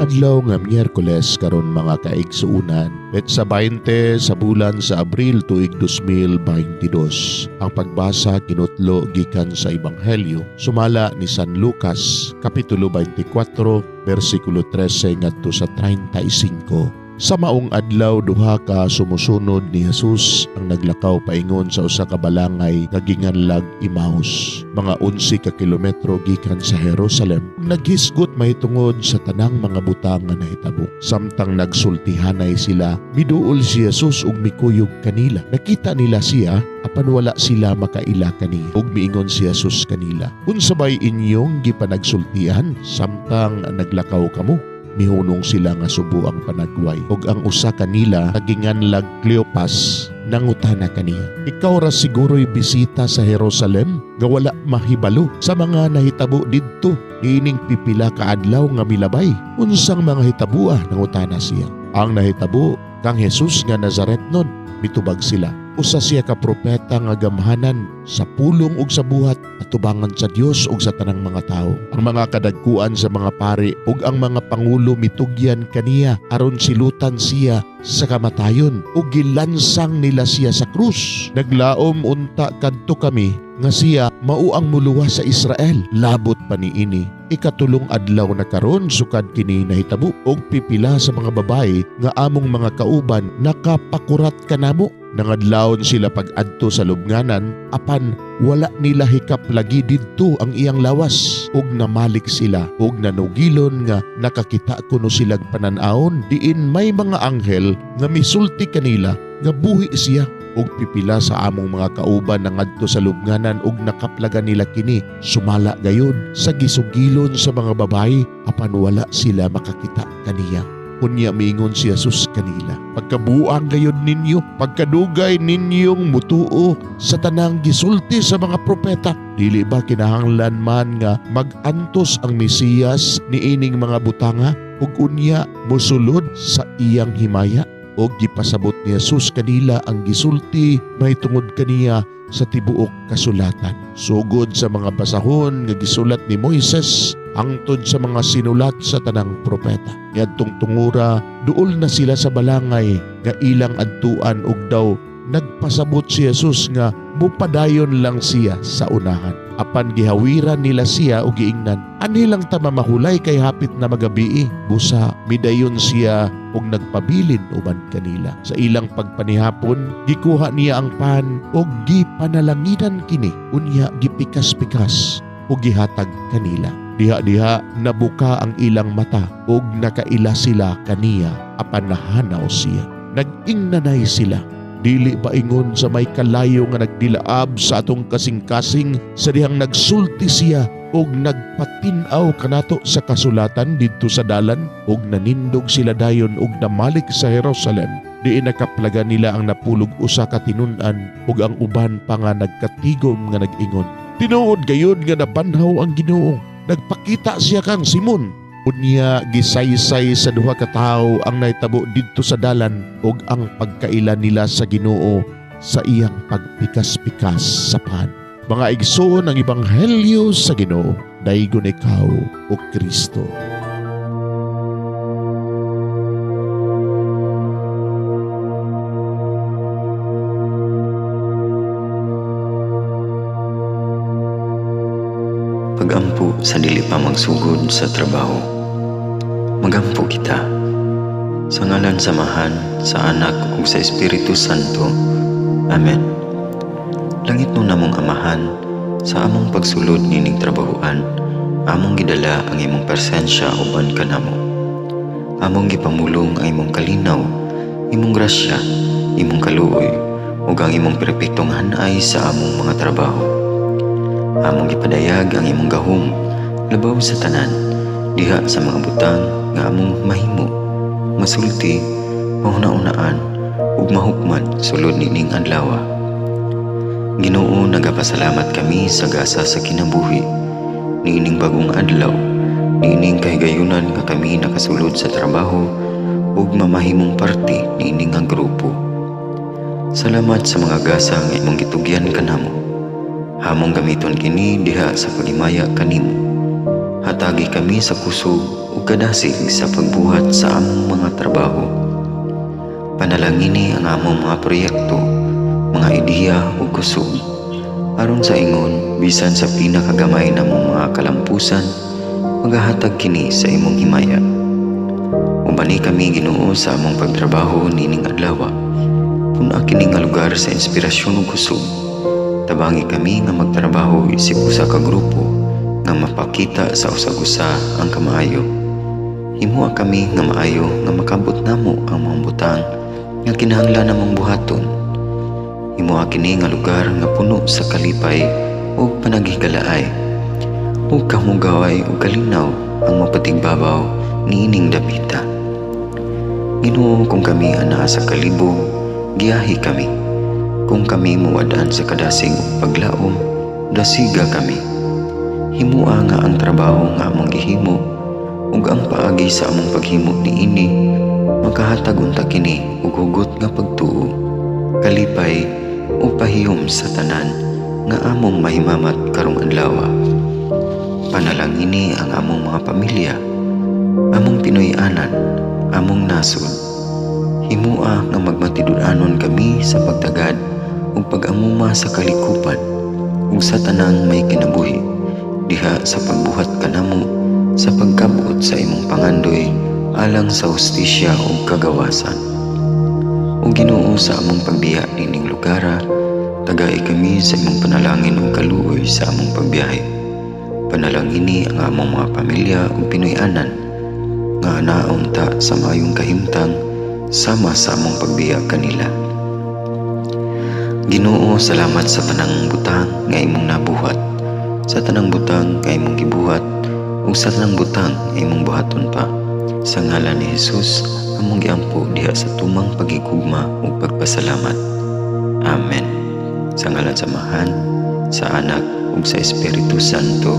Adlaw nga Miyerkules karon, mga kaigsuunan, petsa 20 sa bulan sa Abril, tuig 2022. Ang pagbasa kinutlo gikan sa Ebanghelyo sumala ni San Lucas, kapitulo 24, bersikulo 13 ngadto sa 35. Sa maong adlaw, duha ka sumusunod ni Jesus ang naglakaw paingon sa usa ka balangay nga ginganlag Emmaus, mga 11 ka kilometro gikan sa Jerusalem. Naghisgot mahitungod sa tanang mga butang nga nahitabo. Samtang nagsultihanay sila, miduol si Jesus ug mikuyog kanila. Nakita nila siya, apan wala sila makaila kaniya. Ug miingon si Jesus kanila, "Unsa bay inyong gipanagsultihan samtang naglakaw kamo?" Mihunong sila nga subo ang panagway. Ug ang usa kanila, ginganlag Cleopas, nangutana kaniya, "Ikaw ra siguro'y bisita sa Jerusalem nga wala mahibalo sa mga nahitabo didto niining pipila ka adlaw nga milabay?" "Unsang mga hitaboa?" nangutana siya. "Ang nahitabo kang Jesus nga Nazaretnon," mitubag sila. "Usa siya ka propeta nga gamhanan sa pulong ug sa buhat atubangan sa Dios ug sa tanang mga tawo. Ang mga kadagkuan sa mga pari ug ang mga pangulo mitugyan kaniya aron silutan siya sa kamatayon, ug gilansang nila siya sa krus. Naglaom unta kadto kami nga siya mao ang muluwas sa Israel. Labot pa niini, ikatulong adlaw na karon sukad kini nahitabo, ug pipila sa mga babaye nga among mga kauban nakapakurat kanamo. Nangadlawon sila pag-adto sa lubnganan, apan wala nila hikap lagi didto ang iyang lawas. Ug namalik sila ug nanugilon nga nakakita kuno silag panan-awon diin may mga anghel nga misulti kanila nga buhi siya. Ug pipila sa among mga kauban nangadto sa lubnganan ug nakaplagan nila kini sumala gayud sa gisugilon sa mga babaye, apan wala sila makakita kaniya." Unya miingon si Jesus kanila, "Pagkabuang gayud ninyo, pagkadugay ninyong mutuo sa tanang gisulti sa mga propeta. Dili ba kinahanglan man nga mag-antos ang Mesiyas niining mga butanga ug unya mosulod sa iyang himaya?" Og gipasabot ni Jesus kanila ang gisulti mahitungod kaniya sa tibuok kasulatan, sugod sa mga basahon nga gisulat ni Moises hangtod sa mga sinulat sa tanang propeta. Niadtong tungura, duol na sila sa balangay nga ilang adtuan ug daw nagpasabot si Jesus nga mupadayon lang siya sa unahan. Apan gihawiran nila siya ug giingnan, "Anhi lang ta mamahulay kay hapit na magabii." Busa midayon siya ug nagpabilin uban kanila. Sa ilang pagpanihapon, gikuha niya ang pan ug gipanalanginan kini. Unya gipikas-pikas ug gihatag kanila. Diha-diha nabuka ang ilang mata ug nakaila sila kaniya, apan nahanaw siya. Nag-ingnanay sila, "Dili ba ingon sa may kalayo nga nagdilaab sa atong kasing-kasing sa dihang nagsulti siya ug nagpatin-aw kanato sa kasulatan didto sa dalan?" Ug nanindog sila dayon ug namalik sa Jerusalem. Diin nakaplagan nila ang 11 ka tinun-an ug ang uban pa nga nagkatigom nga nag-ingon, "Tinuod gayud nga nabanhaw ang Ginoo. Nagpakita siya kang Simon." Unya gisaysay sa duha ka tawo ang nahitabo didto sa dalan ug ang pagkaila nila sa Ginoo sa iyang pagpikas-pikas sa pan. Mga igsoon, ang ebanghelyo sa Ginoo. Daygon ikaw, o Kristo. Pagampo sa dili pa magsugod sa trabaho. Magampo kita. Sa ngalan sa Amahan, sa Anak ug sa Espiritu Santo. Amen. Langitnon namong Amahan, sa among pagsulod nining trabahoan, among gidala ang imong presensya uban kanamo. Among gipamulong ang imong kalinaw, imong grasya, imong kaluoy, ug ang imong perpektong hanay sa among mga trabaho. Among gipadayag ang imong gahom labaw sa tanan diha sa mga butang nga among mahimo, masulti, mahuna-unaan ug mahukman sulod nining adlaw. Ginoo, nagapasalamat kami sa gasa sa kinabuhi niining bagong adlaw, niining kahigayunan nga kami nakasulod sa trabaho ug mamahimong parte niini nga grupo. Salamat sa mga gasa nga imong gitugyan kanamo. Among gamiton kini diha sa paghimaya kanimo. Hatagi kami sa kusog ug kadasig sa pagbuhat sa among mga trabaho. Panalangini ang among mga proyekto, mga ideya ug kusog. Aron sa ingon, bisan sa pinakagamay namong mga kalampusan, magahatag kini sa imong himaya. Ubani kami, Ginoo, sa among pagtrabaho niining adlaw. Pun-a kini nga lugar sa inspirasyon ug kusog. Tabangi kami nga magtrabaho isip usa ka grupo nga mapakita sa usag-usa ang kamaayo. Himoa kami nga maayo nga makabot namo ang mga butang nga kinahanglan namong buhaton. Himoa kini nga lugar nga puno sa kalipay ug panaghigalaay. Ug kamugaway ug kalinaw ang mapatigbabaw niining dapita. Ginoo, kung kami anaa sa kalibog, giyahi kami. Kung kami muwad-an sa kadasig ug paglaom, dasiga kami. Himua nga ang trabaho nga among gihimo ug ang paagi sa among paghimo niini makahatag unta kini og hugot nga pagtuo, kalipay ug pahiyom sa tanan nga among mahimamat karong adlaw. Panalangini ang among mga pamilya, among Pinoy-anan, among nasod. Himua nga magmatinud-anon kami sa pagtagad ug pag-amuma sa kalikupan ug sa tanang may kinabuhi diha sa pagbuhat kanamo sa pagkabot sa imong pangandoy alang sa hustisya ug kagawasan. O Ginoo, sa among pagbiya nining lugara, tagai kami sa imong panalangin ug kaluoy sa among pagbiyahe. Panalangini ang among mga pamilya ug Pinoy-anan nga anaa unta sa maayong kahimtang sama sa among pagbiya kanila. Ginoo, salamat sa tanang butang nga imong nabuhat, sa tanang butang nga imong gibuhat, ug sa tanang butang nga imong buhaton pa. Sa ngalan ni Jesus, among giampo diha sa tumang paghigugma ug pagpasalamat. Amen. Sa ngalan sa Amahan, sa Anak ug sa Espiritu Santo.